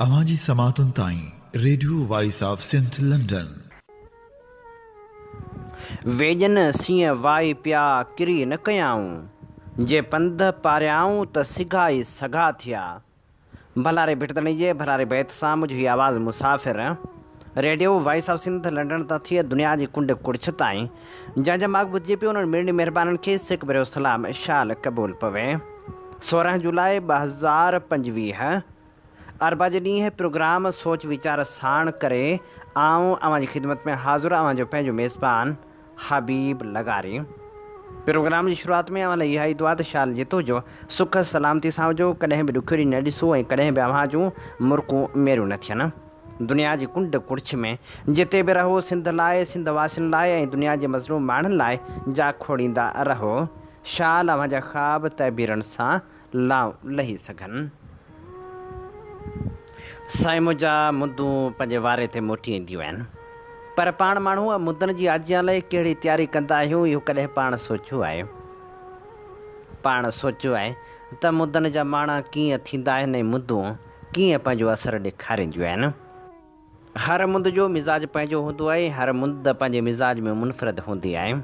اوهان جي سماعتن تائين radio voice of Sindh London. ويڄن سينء وائي پيا ڪري نه ڪيائون، جي پنڌ پاريائون ته سگها ئي سگها ٿيا. ڀلاري ڀٽ ڌڻي جي ڀلاري بيت سان منهنجو هي آواز مسافر radio voice of Sindh London تان ٿي دنيا جي ڪنڊ ڪڙڇ تائين جنهن جا ماڳ ٻڌجي پيو انهن مڙني مهربانن کي سڪ ڀريو سلام شال قبول پوي. 16 جولاء 2025 اربع جي ڏينهن پروگرام سوچ ويچار ساڻ ڪري آئون اوهان جي خدمت ۾ حاضر اوهان جو پنهنجو ميزبان حبيب لغاري. پروگرام جي شروعات ۾ اوهان لاء اها ئي دعا ته شال جتو جو سک سلامتي سان هجو ڪڏهن به ڏکيو ڏينهن نه ڏسو ۽ ڪڏهن به اوهان جون مرڪون ميريون نه ٿين. دنيا جي ڪنڊ ڪڙڇ ۾ جتي به رهو سنڌ لاء سنڌ واسين لاء ۽ دنيا جي مظلوم ماڻهن لاء جاکوڙيندا رهو. شال اوهان جا خواب تعبيرن سان لانء لهي سگهن. سائين منهنجا مندون پنهنجي واري تي موٽي اينديون آهن. پر پاڻ ماڻهو مندن جي آجيان لاء ڪهڙي تياري ڪندا آهيون اهو ڪڏهن پاڻ سوچيو آهي؟ پاڻ سوچيو آهي ته مندن جا ماڻا ڪيئن ٿيندا آهن ۽ مندون ڪيئن پنهنجو اثر ڏيکارينديون آهن؟ هر مند جو مزاج پنهنجو هوندو آهي، هر مند پنهنجي مزاج ۾ منفرد هوندي آهي.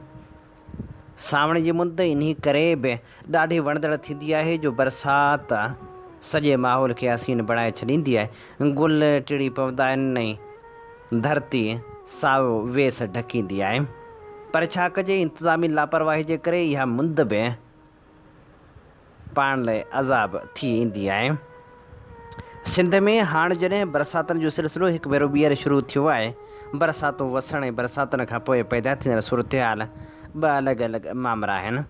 سانوڻ جي مند انهي ڪري به ڏاڍي وڻندڙ ٿيندي آهي جو برسات سڄي ماحول کي حسين بڻائي ڇڏيندي آهي. گل ٽڙي پوندا آهن ۽ ڌرتي سائو ويس ڍڪيندي آهي. پر ڇا ڪجي انتظامي لاپرواهي جي ڪري اها مند به پاڻ لاء عذاب ٿي ايندي آهي. سنڌ ۾ هاڻ جڏهن برساتن جو سلسلو هڪ ڀيرو ٻيهر شروع ٿيو آهي، برساتون وسڻ ۽ برساتن کان پوء پيدا ٿيندڙ صورتحال ٻه الڳ الڳ مامرا آهن.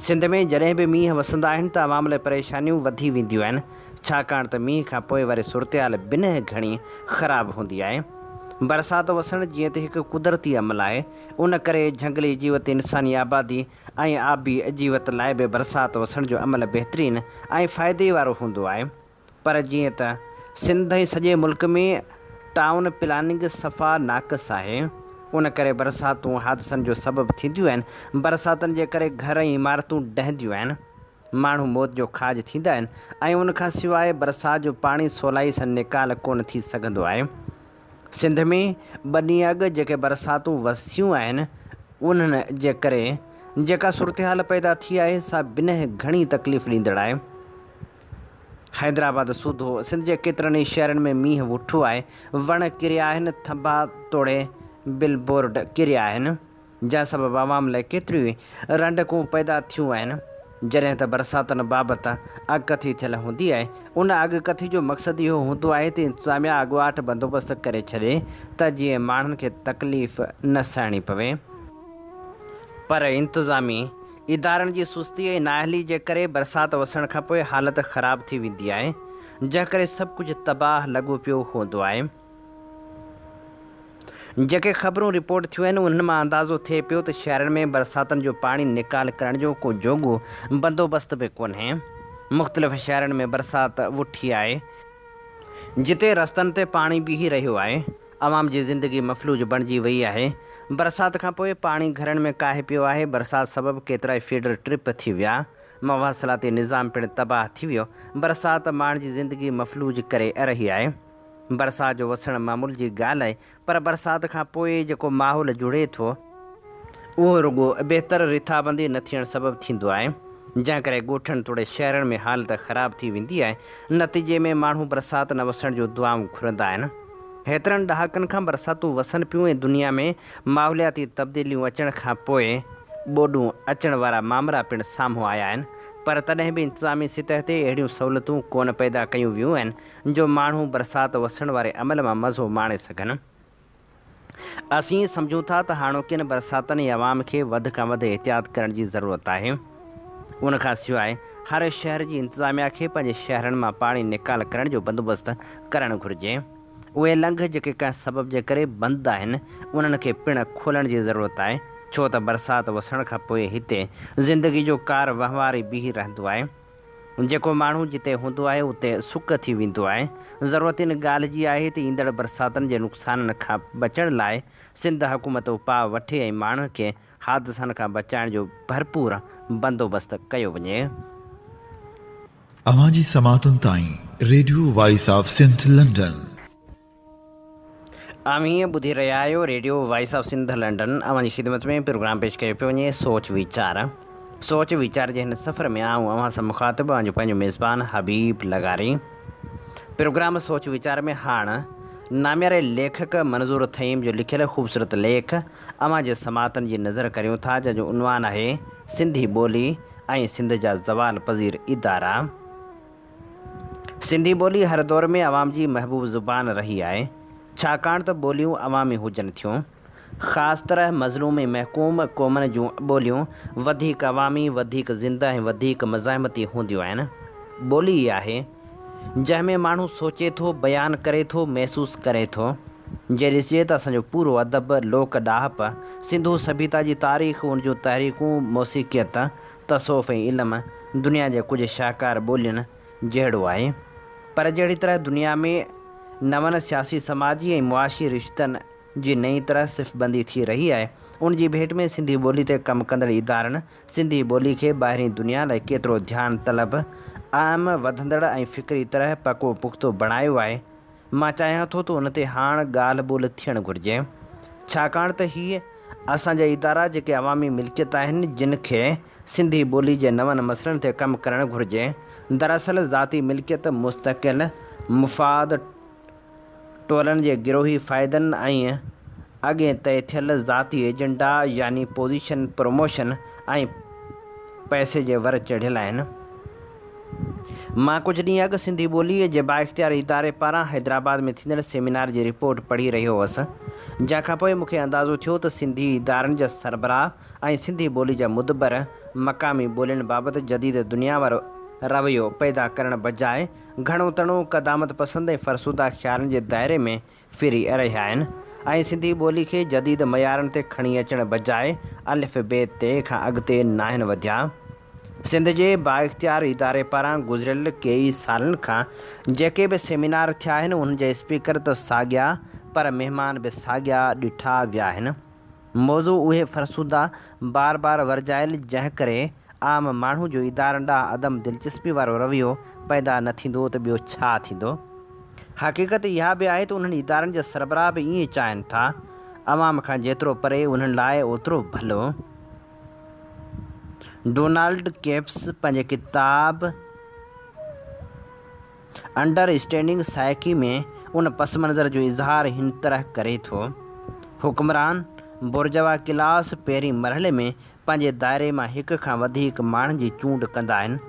سنڌ ۾ جڏهن به مينهن وسندا آهن ته عوام لاء پريشانيون وڌي وينديون آهن، ڇاڪاڻ ته مينهن کان پوء واري صورتحال بنهه گهڻي خراب هوندي آهي. برسات وسڻ جيئن ته هڪ قدرتي عمل آهي، ان ڪري جهنگلي جيوت، انساني آبادي ۽ آبي جيوت لاء به برسات وسڻ جو عمل بهترين ۽ فائدي وارو هوندو آهي پر جيئن ته سنڌ ۽ سڄي ملڪ ۾ ٽائون پلاننگ صفا ناقص آهي ان ڪري برساتون حادثن جو سبب ٿينديون آهن، برساتن جي ڪري گهر ۽ عمارتون ڊهنديون آهن، ماڻهو موت جو کاڄ ٿيندا آهن ۽ ان کان سواء برسات جو پاڻي سولائي سان نيڪال ڪونه ٿي سگهندو آهي. سنڌ ۾ ٻه ڏينهن اڳ جيڪي برساتون وسيون آهن انهن جي ڪري جيڪا صورتحال پيدا ٿي آهي سا بنهه گهڻي تڪليف ڏيندڙ آهي. حيدرآباد سوڌو سنڌ جي ڪيترن ئي شهرن ۾ مينهن وٺو آهي، وڻ ڪريا آهن، ٿنڀا توڙي بل بورڊ ڪريا آهن. جنهن سبب عوام لاء ڪيتريون ئي رنڊڪون پيدا ٿيون آهن، جڏهن ته برساتن بابت اڳڪٿي ٿيل هوندي آهي، ان اڳڪٿي جو مقصد اهو هوندو آهي ته انتظاميا اڳواٽ بندوبست ڪري ڇڏي ته جيئن ماڻهن کي تڪليف نه سهڻي پوي، پر انتظامي ادارن جي سستي ۽ نااهلي جي ڪري برسات وسڻ کانپوء حالت خراب ٿي ويندي آهي، جنهن ڪري سڀ ڪجهه تباهه لڳو پيو هوندو آهي. جيڪي خبرون رپورٽ ٿيون آهن انهن مان اندازو ٿئي پيو ته شهرن ۾ برساتن جو پاڻي نيڪال ڪرڻ جو ڪو جوڳو بندوبست به ڪونهي. مختلف شهرن ۾ برسات وٺي آهي. جتي رستن تي پاڻي بيهي رهيو آهي. عوام جي زندگي مفلوج بڻجي وئي آهي. برسات کانپوء پاڻي گهرن ۾ ڪاهي پيو آهي. برسات سبب ڪيترائي فيڊر ٽرپ ٿي ويا. مواصلاتي نظام پڻ تباهه ٿي ويو. برسات ماڻهن جي زندگي مفلوج ڪري رهي آهي. برسات جو وسڻ معمول جي ڳالهه آهي پر برسات کان پوء جيڪو ماحول جڙي ٿو، اهو رڳو بهتر رٿابندي نه ٿيڻ سبب ٿيندو آهي، جنهن ڪري ڳوٺن توڙي شهرن ۾ حالت خراب ٿي ويندي آهي، نتيجي ۾ ماڻهو برسات نه وسڻ جون دعائون گهرندا آهن. هيترن ڏهاڪن کان برساتون وسن پيون ۽ دنيا ۾ ماحولياتي تبديليون اچڻ کان پوء ٻوڏون اچڻ وارا مامرا پڻ سامهون آيا آهن پر تڏهن به انتظامي سطح تي اهڙيون سهولتون ڪونه پيدا ڪيون ويون آهن جو ماڻهو برسات وسڻ واري عمل مان مزو ماڻي سگهن. اسين سمجهون ٿا ته هاڻوڪين برساتن ۽ عوام کي وڌ کان وڌ احتياط ڪرڻ جي ضرورت آهي. ان کان سواء هر شهر جي انتظاميا کي پنهنجي شهرن مان پاڻي نيڪال ڪرڻ جو بندوبست ڪرڻ گهرجي. اهي لنگهه جيڪي ڪنهن سبب جي ڪري بند آهن، انهن کي پڻ کولڻ جي ضرورت آهي، ڇو ته برسات وسڻ کان پوء هتي زندگي جو ڪار وهنوار ئي بيهي رهندو آهي. جيڪو ماڻهو جتي هوندو آهي اتي سڪ ٿي ويندو آهي. ضرورت ان ڳالهه جي آهي ته ايندڙ برساتن جي نقصانن کان بچڻ لاء سنڌ حڪومت اپاء وٺي ۽ ماڻهن کي حادثن کان بچائڻ جو ڀرپور بندوبست ڪيو وڃي. اوهان جي سماعتن تائين radio voice of Sindh London. اوهين ٻڌي رهيا آهيو radio voice of Sindh London اوهان جي خدمت ۾ پروگرام پيش ڪيو پيو وڃي سوچ ويچار سوچ ويچار جي هن سفر ۾ آئون اوهان سان مخاطب اوهان جو پنهنجو ميزبان حبيب لغاري پروگرام سوچ ويچار ۾ هاڻ نامياري ليکڪ منظور ٿهيم جو لکيل خوبصورت ليک اوهان جي سماعتن جي نذر ڪريون ٿا جنهن جو عنوان آهي سنڌي ٻولي ۽ سنڌ جا زوال پذير ادارا. سنڌي ٻولي هر دور ۾ عوام جي محبوب زبان رهي آهي، ڇاڪاڻ ته ٻوليون عوامي هجن ٿيون. خاص طرح مظلوم ۽ محڪوم قومن جون ٻوليون وڌيڪ عوامي، وڌيڪ زنده ۽ وڌيڪ مزاحمتي هونديون آهن. ٻولي ئي آهي، جنهن ۾ ماڻهو سوچي ٿو، بيان ڪري ٿو، محسوس ڪري ٿو. جي ڏسجي ته اسان جو پورو ادب، لوڪ ڏاهپ، سنڌو سڀيتا جي تاريخ، ان جون تحريڪون، موسيقيت، تصوف ۽ علم دنيا جي ڪجهه شاهڪار ٻولين جهڙو آهي. پر جهڙي طرح دنيا ۾ نون سياسي، سماجي ۽ معاشي رشتن جي نئين طرح صف بندي ٿي رهي آهي، ان جي ڀيٽ ۾ سنڌي ٻولي تي ڪم ڪندڙ ادارن سنڌي ٻولي کي ٻاهرين دنيا لاء ڪيترو ڌيان طلب، اهم، وڌندڙ ۽ فڪري طرح پڪو پختو بڻايو آهي، مان چاهيان ٿو ته ان تي هاڻ ڳالهه ٻولهه ٿيڻ گهرجي. ڇاڪاڻ ته هي اسان جا ادارا جيڪي عوامي ملڪيت آهن جن کي سنڌي ٻولي جي نون مسئلن تي ڪم ڪرڻ گهرجي. دراصل ذاتي ملڪيت مستقل مفاد ٽولن جي گروهي فائدن ۽ اڳئين طئي ٿيل ذاتي ايجنڊا يعني پوزيشن، پروموشن ۽ پئسي جي ور چڙهيل آهن. مان ڪجهه ڏينهن اڳ سنڌي ٻوليء جي بااختيار اداري پاران حيدرآباد ۾ ٿيندڙ سيمينار جي رپورٽ پڙهي رهيو هوس، جنهن کان پوء مون کي اندازو ٿيو ته سنڌي ادارن جا سربراهه ۽ سنڌي ٻولي جا مدبر مقامي ٻولين بابت جديد دنيا وارو رويو پيدا ڪرڻ بجاء گهڻو تڻو قدامت پسند ۽ فرسوده خيالن جي دائري ۾ ڦري رهيا آهن ۽ سنڌي ٻولي کي جديد معيارن تي کڻي اچڻ بجاء الف بي تي کان اڳتي ناهن وڌيا. سنڌ جي بااختيار اداري پاران گذريل ڪيئي سالن کان جيڪي به سيمينار ٿيا آهن انهن جا اسپيڪر ته ساڳيا پر مهمان به ساڳيا ڏٺا ويا آهن. موضوع اهي فرسودا بار بار ورجايل جنهن ڪري عام ماڻهو جو ادارن ڏانهن عدم دلچسپي وارو رويو پيدا نه ٿيندو ته ٻيو ڇا ٿيندو؟ حقيقت اها به آهي ته انهن ادارن جا سربراهه به ائين چاهين ٿا. عوام کان جيترو پري انهن لاء اوترو ڀلو. ڊونالڊ ڪيپس پنهنجي ڪتاب انڊر اسٽينڊنگ سائيڪي ۾ ان پس منظر جو اظهار هن طرح ڪري ٿو، حڪمران بورجوا ڪلاس پهرين مرحلي ۾ پنهنجي دائري مان هڪ کان وڌيڪ ماڻهن جي چونڊ ڪندا آهن،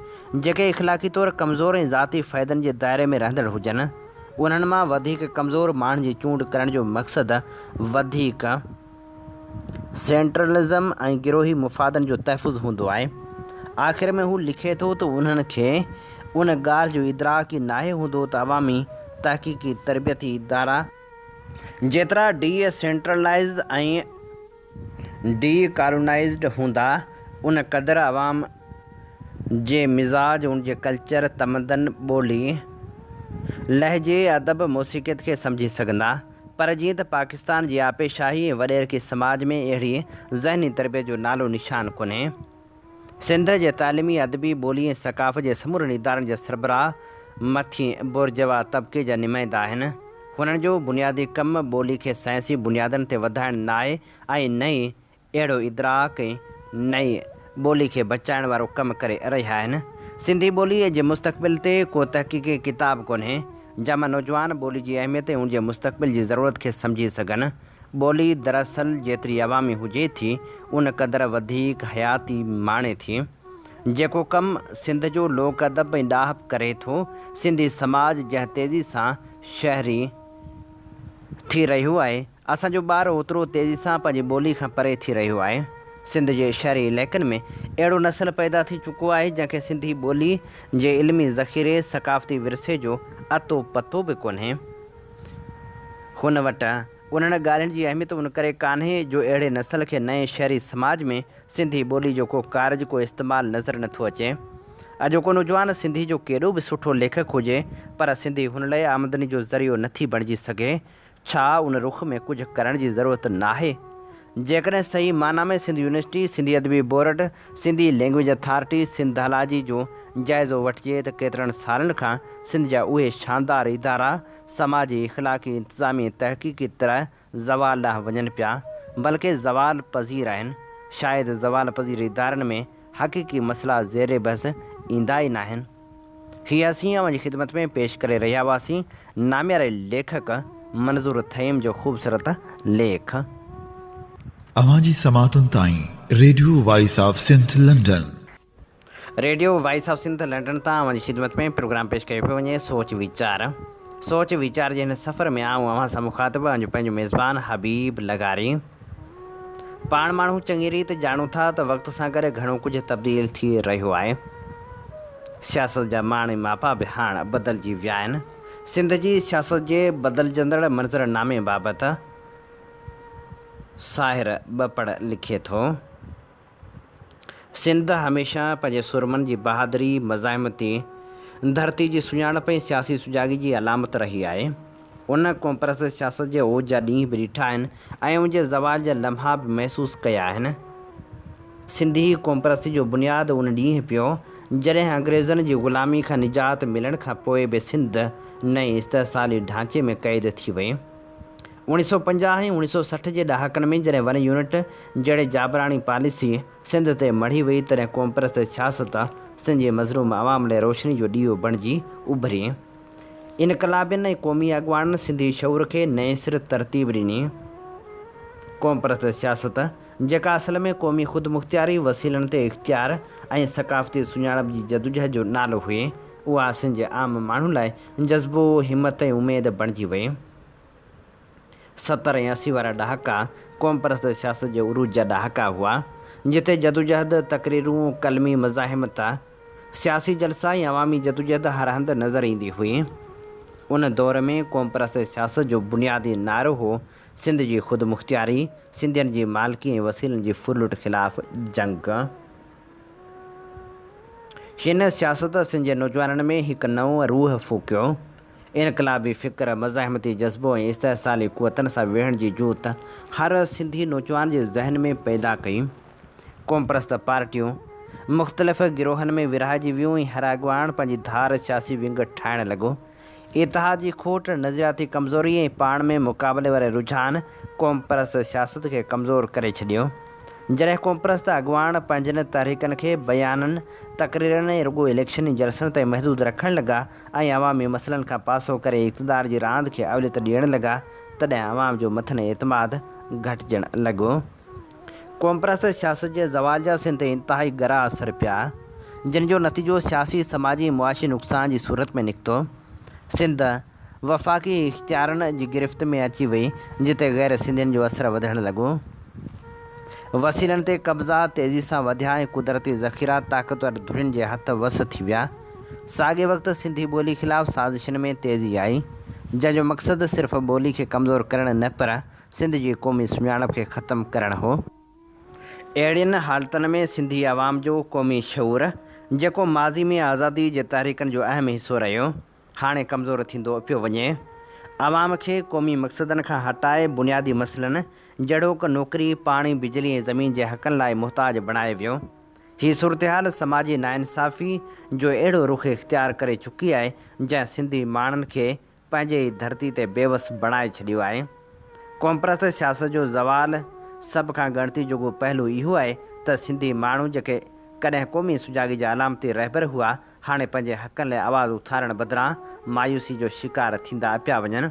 جيڪي اخلاقي طور ڪمزور ۽ ذاتي فائدن جي دائري ۾ رهندڙ هجن. انهن مان وڌيڪ ڪمزور ماڻهن جي چونڊ ڪرڻ جو مقصد وڌيڪ سينٽرلزم ۽ گروهي مفادن جو تحفظ هوندو آهي. آخر ۾ هو لکي ٿو ته انهن کي ان ڳالهه جو ادراڪ ئي ناهي هوندو ته عوامي تحقيقي تربيتي ادارا جيترا ڊي سينٽرلائيزڊ ۽ ڊي ڪالونائيزڊ هوندا ان قدر عوام جي مزاج، ان جي ڪلچر، تمدن، ٻولي، لهجي، ادب، موسيقيت کي سمجهي سگهندا. پر جيئن ته پاڪستان جي آپيشاهي ۽ وڏيرڪي سماج ۾ اهڙي ذهني تربيت جو نالو نشان ڪونهي. سنڌ جي تعليمي، ادبي، ٻولي ۽ ثقافت جي سمورن ادارن جا سربراهه مٿين بورجوا طبقي جا نمائندا آهن. هنن جو بنيادي ڪم ٻولي کي سائنسي بنيادن تي وڌائڻ ناهي ۽ نه ئي اهڙو ادراڪ ۽ نه ئي ٻولي کي بچائڻ وارو ڪم ڪري رهيا آهن. سنڌي ٻوليء جي مستقبل تي ڪو تحقيقي ڪتاب ڪونهي، جنهن مان نوجوان ٻولي جي اهميت ۽ ان جي مستقبل جي ضرورت کي سمجهي سگهن. ٻولي دراصل جيتري عوامي هجي ٿي، ان قدر وڌيڪ حياتي ماڻي ٿي. جيڪو ڪم سنڌ جو لوڪ ادب ۽ ڏاهپ ڪري ٿو، سنڌي سماج جنهن تيزي سان شهري ٿي رهيو آهي، اسان جو ٻار اوترو تيزي سان پنهنجي ٻولي کان پري ٿي رهيو آهي. سنڌ جي شهري علائقن ۾ اهڙو نسل پيدا ٿي چڪو آهي، جنهن کي سنڌي ٻولي جي علمي ذخيري، ثقافتي ورثي جو اتو پتو به ڪونهي. هن وٽ انهن ڳالهين جي اهميت ان ڪري ڪانهي جو اهڙي نسل کي نئين شهري سماج ۾ سنڌي ٻولي جو ڪو ڪارج ڪو استعمال نظر نٿو اچي. اڄوڪو نوجوان سنڌي جو ڪيڏو به سٺو ليکڪ هجي پر سنڌي هن لئه آمدني جو ذريعو نٿي بڻجي سگهي. ڇا ان رخ ۾ ڪجهه ڪرڻ جي ضرورت ناهي؟ جيڪڏهن صحيح معنيٰ ۾ سنڌ يونيورسٽي، سنڌي ادبي board, Sindhi language authority, Sindhology جو جائزو وٺجي ته ڪيترن سالن کان سنڌ جا اهي شاندار ادارا سماجي، اخلاقي، انتظامي ۽ تحقيقي طرح زوال ڏانهن وڃن پيا، بلڪه زوال پذير آهن. شايد زوال پذير ادارن ۾ حقيقي مسئلا زير بحث ايندا ئي ناهن. هي اسين اوهان جي خدمت ۾ پيش ڪري رهيا هئاسين نامياري ليکڪ منظور ٿهيم جو خوبصورت ليک. اوهان جي سماعتن تائين radio voice of Sindh London. Radio voice of Sindh London تان اوهان جي خدمت ۾ پروگرام پيش ڪيو پيو وڃي سوچ ويچار. سوچ ويچار جي هن سفر ۾ آئون اوهان سان مخاطب اوهان جو پنهنجو ميزبان حبيب لغاري. پاڻ ماڻهو چڱي ريت ڄاڻون ٿا ته وقت سان گڏ گهڻو ڪجهه تبديل ٿي رهيو آهي. سياست جا ماڻ ۽ ماپا به هاڻ بدلجي ويا آهن. سنڌ جي سياست جي بدلجندڙ منظرنامي بابت ساحر ٻپڙ لکي ٿو. سنڌ هميشه پنهنجي سورمن جي بهادري، مزاحمتي ڌرتي جي سڃاڻپ ۽ سياسي سجاڳي جي علامت رهي آهي. ان قومپرست سياست جي اوج جا ڏينهن به ڏٺا آهن ۽ ان جي زوال جا لمحا به محسوس ڪيا آهن. سنڌي قومپرستي جو بنياد ان ڏينهن پيو، جڏهن انگريزن جي غلامي کان نجات ملڻ کان پوء به سنڌ نئين استحصالي ڍانچي ۾ قيد ٿي وئي. 1950 ۽ 1960 جي ڏهاڪن ۾ جڏهن ون يونٽ جهڙي جابراڻي پاليسي سنڌ تي مڙهي وئي تڏهن قومپرست سياست سنڌ جي مظلوم عوام لاء روشني جو ڏيئو بڻجي اڀري. انقلابين ۽ قومي اڳواڻن سنڌي شعور کي نئين سر ترتيب ڏني. قومپرست سياست، جيڪا اصل ۾ قومي خودمختياري، وسيلن تي اختيار ۽ ثقافتي سڃاڻپ جي جدوجهد جو نالو هئي، اها سنڌ جي عام ماڻهن لاء جذبو، همت ۽ اميد بڻجي وئي. 70 ۽ 80 وارا ڏهاڪا قومپرست سياست جي عروج جا ڏهاڪا هئا، جتي جدوجهد، تقريرون، قلمي مزاحمت، سياسي جلسا ۽ عوامي جدوجهد هر هنڌ نظر ايندي هئي. ان دور ۾ قومپرست سياست جو بنيادي نعرو هو سنڌ جي خودمختياري، سنڌين جي مالڪي ۽ وسيلن جي ڦرلٽ خلاف جنگ. هن سياست سنڌ جي نوجوانن ۾ هڪ نئون روح ڦوڪيو. انقلابي فڪر، مزاحمتي جذبو ۽ استحصالي قوتن سان ويڙهڻ جي جوت هر سنڌي نوجوان جي ذهن ۾ پيدا ڪئي. قومپرست پارٽيون مختلف گروهن ۾ ورهائجي ويون ۽ هر اڳواڻ پنهنجي ڌار سياسي ونگ ٺاهڻ لڳو. اتحاد جي کوٽ، نظرياتي ڪمزوري ۽ پاڻ ۾ مقابلي واري رجحان قومپرست سياست کي ڪمزور ڪري ڇڏيو. جڏهن قومپرست اڳواڻ پنهنجن تحريڪن کي بيانن، تقريرن ۽ رڳو اليڪشني جلسن تائين محدود رکڻ لڳا ۽ عوامي مسئلن کان پاسو ڪري اقتدار جي راند کي اوليت ڏيڻ لڳا، تڏهن عوام جو مٿن اعتماد گهٽجڻ لڳو. قومپرست سياست جي زوال جا سنڌ تي انتهائي ڳرا اثر پيا، جن جو نتيجو سياسي، سماجي ۽ معاشي نقصان جي صورت ۾ نڪتو. سنڌ وفاقي اختيارن جي گرفت ۾ اچي وئي، جتي غير سنڌين جو اثر وڌڻ لڳو. وسيلن تي قبضا تيزي سان وڌيا ۽ قدرتي ذخيرا طاقتور ڌرين جي هٿ وس ٿي ويا. ساڳئي وقت سنڌي ٻولي خلاف سازشن ۾ تيزي آئي، جنهن جو مقصد صرف ٻولي کي ڪمزور ڪرڻ نه پر سنڌ جي قومي سڃاڻپ کي ختم ڪرڻ هو. اهڙين حالتن ۾ سنڌي عوام جو قومي شعور، جيڪو ماضي ۾ آزادي جي تحريڪن جو اهم حصو رهيو، هاڻي ڪمزور ٿيندو پيو وڃي. عوام کي قومي مقصدن کان هٽائي بنيادي مسئلن جهڙوڪ نوڪري، پاڻي، بجلي ۽ زمين جي حقن لاء محتاج بڻايو ويو. هي صورتحال سماجي ناانصافي جو اهڙو رخ اختيار ڪري چڪي آهي، جنهن سنڌي ماڻهن کي پنهنجي ئي ڌرتي تي بيوس بڻائي ڇڏيو آهي. قومپرست سياست جو زوال سڀ کان ڳڻتي جوڳو پهلو اهو آهي ته سنڌي ماڻهو جيڪي ڪڏهن قومي سجاڳي جا علامتي رهبر هئا، هاڻي پنهنجي حقن لاء آواز اٿارڻ بدران مايوسي جو شڪار ٿيندا پيا وڃن.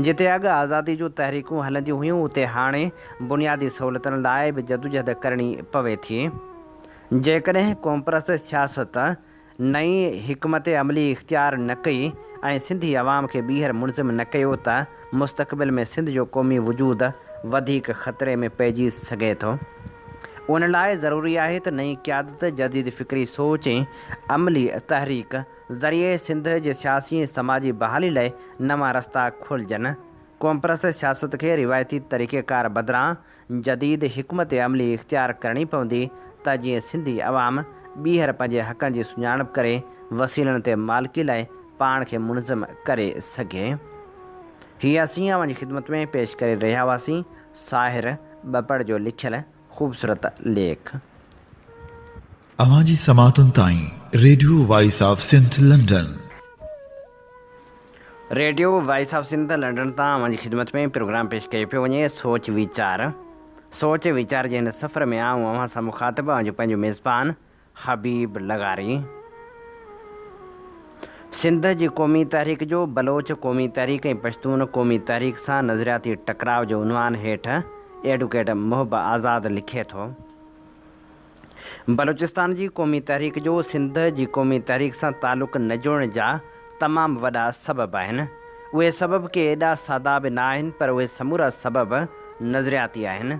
جتي اڳ آزادي جون تحريڪون هلنديون هيون اتي هاڻي بنيادي سهولتن لاء به جدوجهد ڪرڻي پوي ٿي. جيڪڏهن قومپرست سياست نئين حڪمت عملي اختيار نه ڪئي ۽ سنڌي عوام کي ٻيهر منظم نه ڪيو ته مستقبل ۾ سنڌ جو قومي وجود وڌيڪ خطري ۾ پئجي سگهي ٿو. ان لاء ضروري آهي ته نئين قيادت جديد فڪري سوچ ۽ عملي تحريڪ ذريعي سنڌ جي سياسي ۽ سماجي بحالي لاء نوان رستا کولجن. قومپرست سياست کي روايتي طريقيڪار بدران جديد حڪمت عملي اختيار ڪرڻي پوندي ته جيئن سنڌي عوام ٻيهر پنهنجي حقن جي سڃاڻپ ڪري وسيلن تي مالڪي لاء پاڻ کي منظم ڪري سگهي. هي اسين اوهان جي خدمت ۾ پيش ڪري رهيا هئاسين ساحر ٻپڙ جو لکيل خوبصورت ليک. اوهان جي سماعتن تائين radio voice of Sindh London. Radio voice of Sindh London تان اوهان جي خدمت ۾ پروگرام پيش ڪيو پيو وڃي سوچ ويچار. سوچ ويچار جي هن سفر ۾ آئون اوهان سان مخاطب اوهان جو پنهنجو ميزبان حبيب لغاري. سنڌ جي قومي تحريڪ جو بلوچ قومي تحريڪ ۽ پشتون قومي تحريڪ سان نظرياتي ٽڪراء جي عنوان هيٺ ايڊوڪيٽ محب آزاد لکي ٿو. بلوچستان جي قومي تحريڪ جو سنڌ جي قومي تحريڪ سان تعلق نه جوڙڻ جا تمام وڏا سبب آهن. اهي سبب ڪي ايڏا سادا به نه آهن پر اهي سمورا سبب نظرياتي آهن.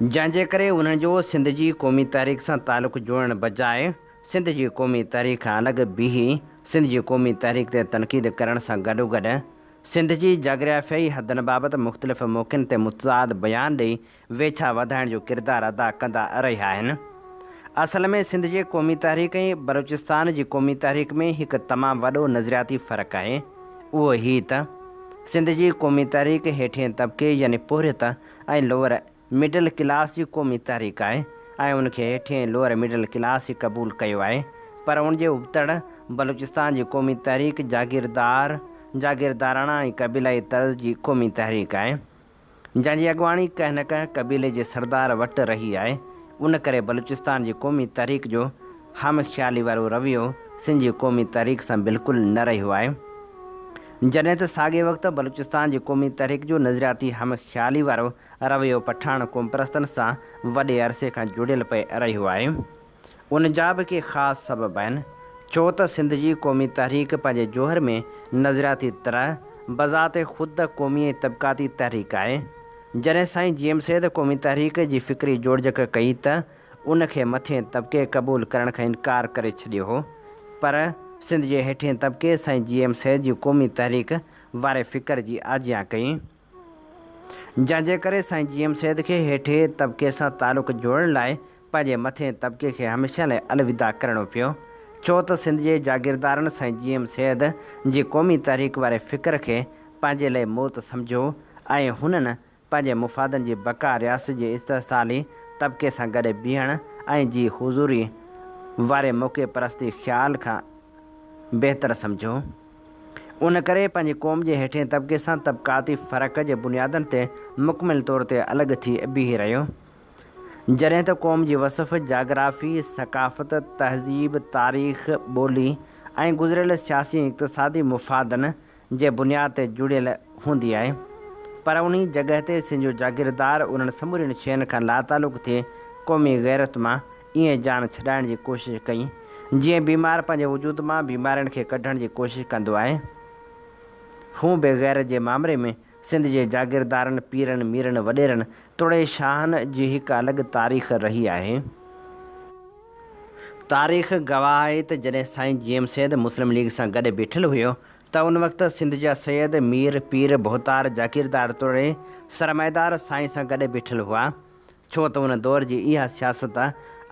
جنهن جي ڪري انهن جو سنڌ جي قومي تحريڪ سان تعلق جوڙڻ بجاء سنڌ جي قومي تحريڪ کان الڳ بيهي سنڌ جي قومي تحريڪ تي تنقيد ڪرڻ سان گڏوگڏ سنڌ جي جاگرافيائي حدن بابت مختلف موقعن تي متضاد بيان ڏئي ويڇا وڌائڻ جو ڪردار ادا ڪندا رهيا آهن. اصل ۾ سنڌ جي قومي تحريڪ ۽ بلوچستان جي قومي تحريڪ ۾ هڪ تمام وڏو نظرياتي فرق آهي. اهو هي ته سنڌ جي قومي تحريڪ هيٺئين طبقي يعني پورهيت ۽ لوئر مڊل ڪلاس جي قومي تحريڪ آهي ۽ ان کي هيٺين ۽ لوئر مڊل ڪلاس ئي قبول ڪيو آهي پر ان جي ابتڙ بلوچستان جي قومي تحريڪ جاگيردار، جاگيرداراڻا ۽ قبيلائي طرز جي قومي تحريڪ آهي. جنهن جي اڳواڻي ڪنهن نه ڪنهن قبيلي جي سردار وٽ رهي آهي، ان ڪري بلوچستان جي قومي تحريڪ جو هم خيالي وارو رويو سنڌ جي قومي تحريڪ سان بلڪل نه رهيو آهي. جڏهن ته ساڳئي وقت بلوچستان جي قومي تحريڪ جو نظرياتي هم خيالي وارو رويو پٺاڻ قومپرستن سان وڏي عرصي کان جڙيل پئي رهيو آهي. ان جا به ڪي خاص سبب آهن، ڇو ته سنڌ جي قومي تحريڪ پنهنجي جوهر ۾ نظرياتي طرح بذات خود قومي ۽ طبقاتي تحريڪ آهي. جڏهن سائين جي ايم سيد قومي تحريڪ جي فڪري جوڙجڪ ڪئي ته ان کي مٿئين طبقي قبول ڪرڻ کان انڪار ڪري ڇڏيو هو پر سنڌ جي هيٺئين طبقي سائين جي ايم سيد جي قومي تحريڪ واري فڪر جي آجيان ڪئي. جنهن جي ڪري سائين جي ايم سيد کي هيٺئين طبقي سان تعلق جوڙڻ لاء پنهنجي مٿئين طبقي کي هميشه لاء الوداع ڪرڻو پيو، ڇو ته سنڌ جي جاگيردارن سائين جي ايم سيد جي قومي تحريڪ واري فڪر کي پنهنجي لاء موت سمجهيو ۽ هنن پنهنجي مفادن جي بقا رياست جي استحصالي طبقي سان گڏ بيهڻ ۽ جي حضوري واري موقعي پرستي خيال کان بهتر سمجهيو. ان ڪري پنهنجي قوم جي هيٺئين طبقي سان طبقاتي فرق جي بنيادن تي مڪمل طور تي الڳ ٿي بيهي رهيو. جڏهن ته قوم جي وصف جاگرافي، ثقافت، تهذيب، تاريخ، ٻولي ۽ گذريل سياسي ۽ اقتصادي مفادن جي بنياد تي جڙيل هوندي آهي. پر انهي جڳهه تي سنڌ جو جاگيردار انهن سمورين شين کان لاتعلق ٿي قومي غيرت مان ائين جان ڇڏائڻ جي ڪوشش ڪئي، جيئن بيمار پنهنجي وجود مان بيمارين کي ڪڍڻ جي ڪوشش ڪندو آهي. هونء به غيرت جي مامري ۾ سنڌ جي جاگيردارن، پيرن، ميرن، وڏيرن توڙي شاهن جي هڪ الڳ تاريخ رهي آهي. تاريخ گواهه آهي ته جڏهن سائين جي ايم سيد مسلم ليگ سان گڏ بيٺل هيو ته ان وقت سنڌ جا سيد، مير، پير، ڀوتار، جاگيردار توڙي سرمائيدار سائين سان گڏ بيٺل هئا. ڇو ته ان دور جي اها سياست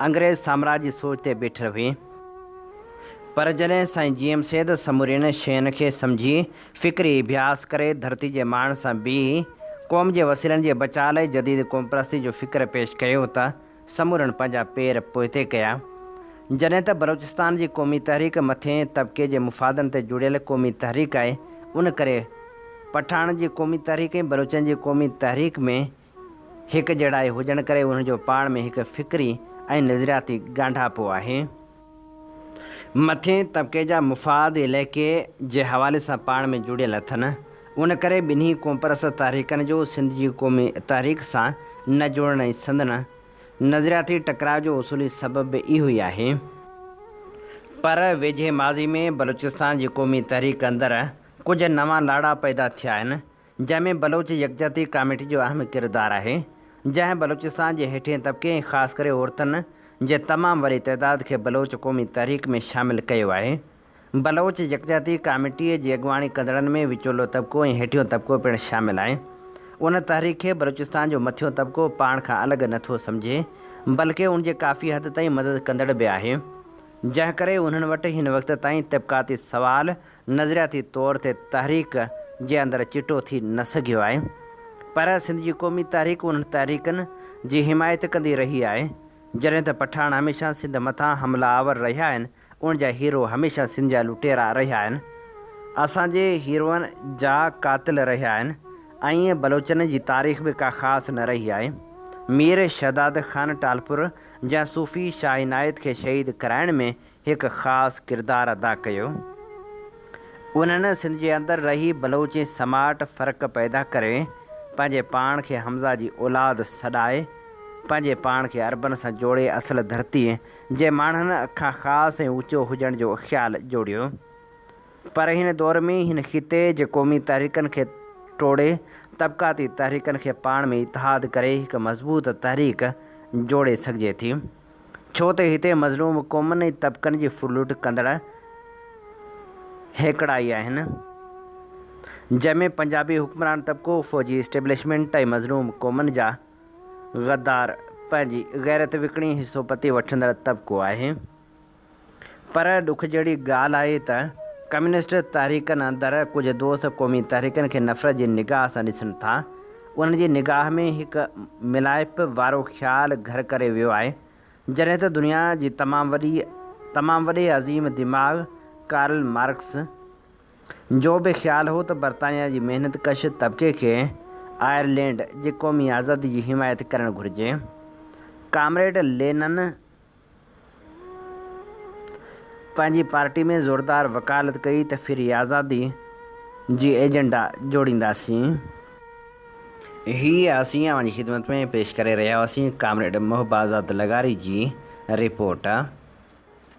انگريز سامراج جي سوچ تي بيٺل هئي. پر جڏهن سائين جي ايم سيد سمورين شين کي سمجهي، فڪري اڀياس ڪري ڌرتي جي ماڻهن سان بيهي قوم جي وسيلن جي بچاء لاء جديد قومپرستي جو فڪر پيش ڪيو ته سمورن پنهنجا پير پوئتي ڪيا. جڏهن ته بلوچستان جي قومي تحريڪ مٿئين طبقي جي مفادن تي جڙيل قومي تحريڪ آهي ان ڪري پٺاڻن جي قومي تحريڪ ۽ بلوچن جي قومي تحريڪ ۾ هڪجهڙائي هجڻ ڪري انهن جو پاڻ ۾ هڪ فڪري ۽ نظرياتي ڳانڍاپو آهي. مٿئين طبقي جا مفاد علائقي جي حوالي سان پاڻ ۾ جڙيل اٿن، ان ڪري ٻنهي قومپرست تحريڪن جو سنڌ جي قومي تحريڪ سان نه جڙڻ ۽ سندن نظرياتي ٽڪراء جو اصولي سبب به اهو ئي آهي. پر ويجهي ماضي ۾ بلوچستان جي قومي تحريڪ اندر ڪجهه نوان لاڙا پيدا ٿيا آهن، جنهن ۾ بلوچ يڪجهتي ڪاميٽي جو اهم ڪردار آهي، جنهن بلوچستان جي هيٺئين طبقي ۽ خاص ڪري عورتن جي تمام وڏي تعداد کي بلوچ قومي تحريڪ ۾ شامل ڪيو آهي. بلوچ يڪجهتي ڪاميٽيء جي اڳواڻي ڪندڙن ۾ وچولو طبقو ۽ هيٺيون طبقو پڻ شامل آهي. ان تحريڪ کي بلوچستان جو مٿيون طبقو پاڻ کان الڳ نه ٿو سمجهي، بلڪه ان جي ڪافي حد تائين مدد ڪندڙ به آهي، جنهن ڪري انهن وٽ هن وقت تائين طبقاتي سوال نظرياتي طور تي تحريڪ جي اندر چٽو ٿي نه سگهيو آهي پر سنڌ جي قومي تحريڪ انهن تحريڪن جي حمايت ڪندي رهي آهي. جڏهن ته پٺاڻ هميشه سنڌ مٿان حمله آور رهيا آهن، ان جا هيرو هميشه سنڌ جا لٽيرا رهيا آهن، اسان جي هيروئن جا قاتل رهيا آهن ۽ بلوچن جي تاريخ به ڪا خاص نه رهي آهي. مير شهداد خان ٽالپر جنهن صوفي شاهه عنايت کي شهيد ڪرائڻ ۾ هڪ خاص ڪردار ادا ڪيو. انهن سنڌ جي اندر رهي بلوچ ۽ سماٽ فرق پيدا ڪري پنهنجي پاڻ کي حمزه جي اولاد سڏائي پنهنجي پاڻ کي عربن سان جوڙي اصل ڌرتي جي ماڻهن کان خاص ۽ اوچو هجڻ جو خيال جوڙيو. پر هن دور ۾ هن خطي جي قومي تحريڪن کي ٽوڙي طبقاتي تحريڪن کي پاڻ ۾ اتحاد ڪري هڪ مضبوط تحريڪ جوڙي سگهجي ٿي. ڇو ته هتي مظلوم قومن ۽ طبقن جي ڦرلٽ ڪندڙ هيڪڙا ئي آهن. جنهن ۾ پنجابي حڪمران طبقو، فوجي اسٽيبلشمينٽ ۽ مظلوم قومن جا غدار پنهنجي غيرت وڪڻي حصو پتي وٺندڙ طبقو آهي. پر ڏک جهڙي ڳالهه آهي ته ڪميونسٽ تحريڪن اندر ڪجهه دوست قومي تحريڪن کي نفرت جي نگاهه سان ڏسن ٿا. انهن جي نگاهه ۾ هڪ ملائپ وارو خيال گهر ڪري ويو آهي. جڏهن ته دنيا جي تمام وڏي تمام وڏي عظيم دماغ ڪارل مارڪس جو به خيال هو ته برطانيا جي محنت ڪش طبقي کي آئرلينڊ جي قومي آزادي جي حمايت ڪرڻ گهرجي. ڪامريڊ لينن پنهنجي پارٽي ۾ زوردار وڪالت ڪئي ته ڦري آزادي جي ايجنڊا جوڙينداسين. هي اسين اوهان جي خدمت ۾ پيش ڪري رهيا هئاسين ڪامريڊ محب آزاد لغاري جي رپورٽ.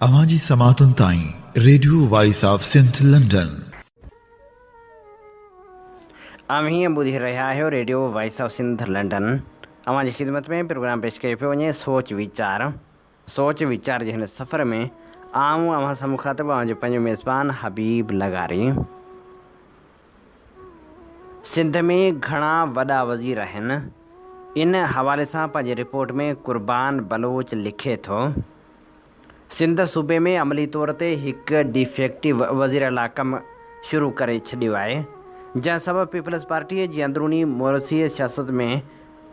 اوهان جي سماعتن تائين radio voice of Sindh London. اوهين ٻڌي رهيا آهيو radio voice of Sindh London. اوهان جي خدمت ۾ پروگرام پيش ڪيو پيو وڃي سوچ ويچار. سوچ ويچار جي هن سفر ۾ آئون اوهان سان مخاطب اوهان جو پنهنجو ميزبان حبيب لغاري. سنڌ ۾ گهڻا وڏا وزير آهن. ان حوالي سان پنهنجي رپورٽ ۾ قربان بلوچ لکي ٿو. سنڌ صوبي ۾ عملي طور تي هڪ ڊيفيڪٽو وزيراعليٰ ڪم شروع ڪري ڇڏيو آهي، جنهن سبب پيپلز پارٽيء جي اندروني مورثي سياست ۾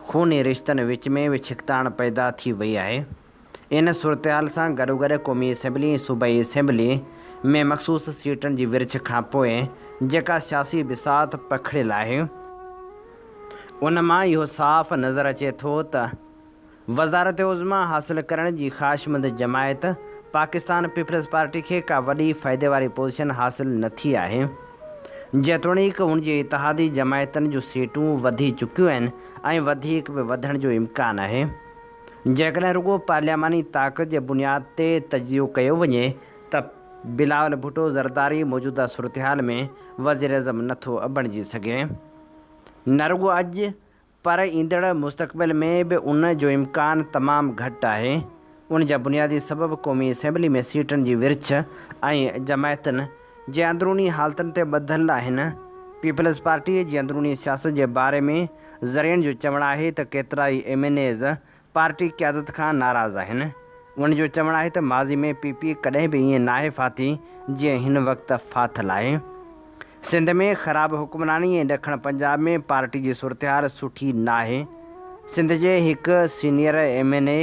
خوني رشتن وچ ۾ به ڇڪتاڻ پيدا ٿي وئي آهي. ان صورتحال سان گڏوگڏ قومي اسيمبلي ۽ صوبائي اسيمبلي ۾ مخصوص سيٽن جي ورڇ کانپوء جيڪا سياسي بساط پکڙيل آهي، ان مان اهو صاف نظر اچي ٿو ته وزارت عظميٰ حاصل ڪرڻ جي خواهشمند جماعت پاڪستان پيپلز پارٽي کي ڪا وڏي فائدي واري پوزيشن حاصل نه ٿي آهي. جيتوڻيڪ هن جي اتحادي جماعتن جون سيٽون وڌي چڪيون آهن ۽ وڌيڪ به وڌڻ جو امڪان آهي. جيڪڏهن رڳو پارلياماني طاقت جي بنياد تي تجزيو ڪيو وڃي ته بلاول ڀٽو زرداري موجوده صورتحال ۾ وزيراعظم نٿو بڻجي سگهي. نه رڳو اڄ پر ايندڙ مستقبل ۾ به ان جو امڪان تمام گهٽ آهي. ان جا بنيادي سبب قومي اسيمبلي ۾ سيٽن جي ورڇ ۽ جماعتن جي اندروني حالتن تي ٻڌل آهن. پيپلز پارٽيء جي اندروني سياست جي باري ۾ ذريعن جو چوڻ آهي ته ڪيترائي ايم اين ايز پارٽي قيادت کان ناراض آهن. انهن جو چوڻ آهي ته ماضي ۾ پي پي ڪڏهن به ائين ناهي ڦاٿي جيئن هن وقت ڦاٿل آهي. سنڌ ۾ خراب حڪمراني ۽ ڏکڻ پنجاب ۾ پارٽي جي صورتحال سٺي ناهي. سنڌ جي هڪ سينيئر ايم اين اي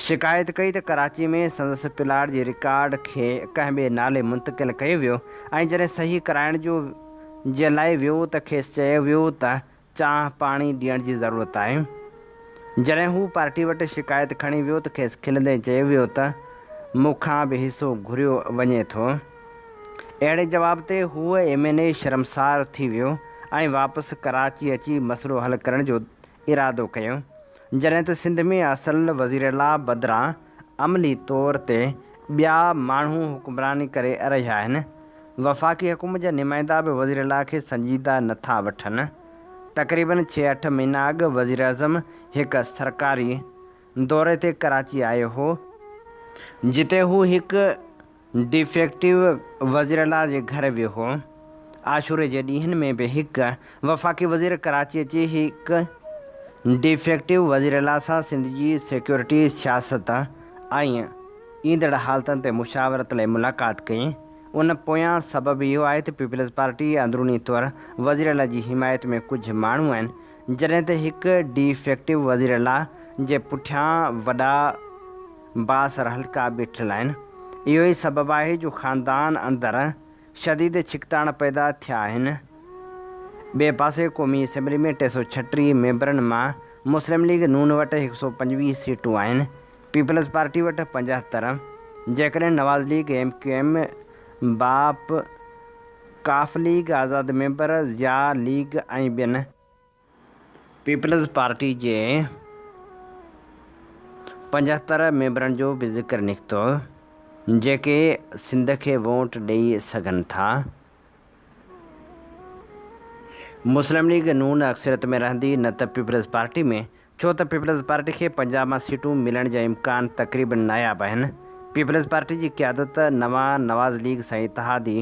شڪايت ڪئي ته ڪراچي ۾ سندس پلاٽ جي رڪارڊ کي ڪنهن ٻئي نالي منتقل ڪيو ويو ۽ جڏهن صحيح ڪرائڻ جو جي لاء ويو ته کيس چيو ويو ته چانهه پاڻي ڏيڻ جي ضرورت آهي. جڏهن هو پارٽي وٽ شڪايت کڻي ويو ته کيس کلندي چيو ويو ته مون کان به حصو گهريو وڃي ٿو. اهڙي جواب تي هو ايم اين اي شرمسار ٿي ويو ۽ واپس ڪراچي اچي مسئلو حل ڪرڻ جو ارادو ڪيو. جڏهن ته سنڌ ۾ اصل وزيراعليٰ بدران عملي طور تي ٻيا ماڻهو حڪمراني ڪري رهيا آهن. وفاقي حڪومت جا نمائندا به وزيراعليٰ کي سنجيده نه ٿا وٺن. تقريبن ڇهه اٺ مهينا اڳ وزيراعظم هڪ سرڪاري دوري تي ڪراچي آيو هو، جتي هو هڪ ڊيفيڪٽو وزيراعليٰ جي گهر ويو هو. عاشوري جي ڏينهن ۾ به هڪ وفاقي وزير ڪراچي اچي هڪ ڊيفيڪٽو وزيراعليٰ سان سنڌ جي سيڪيورٽي، سياست ۽ ايندڙ حالتن تي مشاورت لاء ملاقات ڪئي. ان پويان سبب اهو آهي ته پيپلز پارٽي اندروني طور وزيراعليٰ جي حمايت ۾ ڪجهه ماڻهو آهن، جڏهن ته هڪ ڊي فيڪٽو وزيراعليٰ جي پٺيان وڏا بااثر حلقا بيٺل آهن. اهو ئي سبب آهي جو خاندان اندر شديد ڇڪتاڻ پيدا ٿيا آهن. ٻئي پاسي قومي اسيمبلي ۾ 336 ميمبرن مان مسلم ليگ نون وٽ 125 سيٽون آهن، پيپلز پارٽي وٽ 75. جيڪڏهن Nawaz league, M Q M, باپ، قاف ليگ، آزاد ميمبر، ضياء ليگ ۽ ٻين، پيپلز پارٽي جي 75 ميمبرن جو به ذڪر نڪتو، جيڪي سنڌ کي ووٽ ڏئي سگهن ٿا. مسلم ليگ نون اڪثريت ۾ رهندي نه ته پيپلز پارٽي ۾، ڇو ته پيپلز پارٽي کي پنجاب مان سيٽون ملڻ جا امڪان تقريبن ناياب آهن. پيپلز پارٽي جي قيادت نوان نواز ليگ سان اتحادي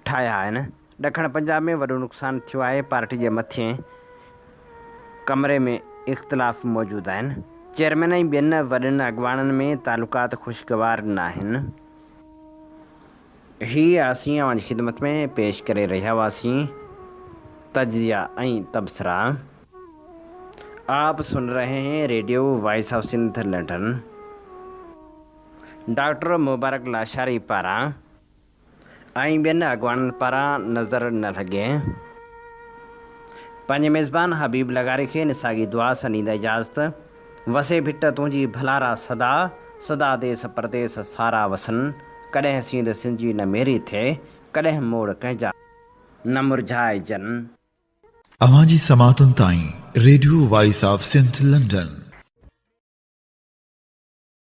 ٺاهيا آهن. ڏکڻ پنجاب ۾ وڏو نقصان ٿيو آهي، پارٽي جي مٿين ڪمري ۾ اختلاف موجود آهن، چيئرمين ۽ ٻين وڏن اڳواڻن ۾ تعلقات خوشگوار ناهن. هي اسين اوهان جي خدمت ۾ پيش ڪري رهيا هئاسين تجزيا ۽ تبصرا. آپ سن رهي هين radio voice of Sindh London. Doctor Mubarak Lashari پاران. ۽ ٻين اڳواڻن پاران نظر نه لڳي. پنهنجي ميزبان حبيب لغاري کي ان ساڳي دعا سان ڏيندا اجازت، وسي ڀٽ تنهنجي ڀلارا سدا، سدا ديس پرديس سارا وسن، ڪڏهن سينڌ سنجي نه ميري ٿئي، ڪڏهن موڙ ڪنهن جا نه مرجهائجن. اوهان جي سماعتن تائين radio voice of Sindh London.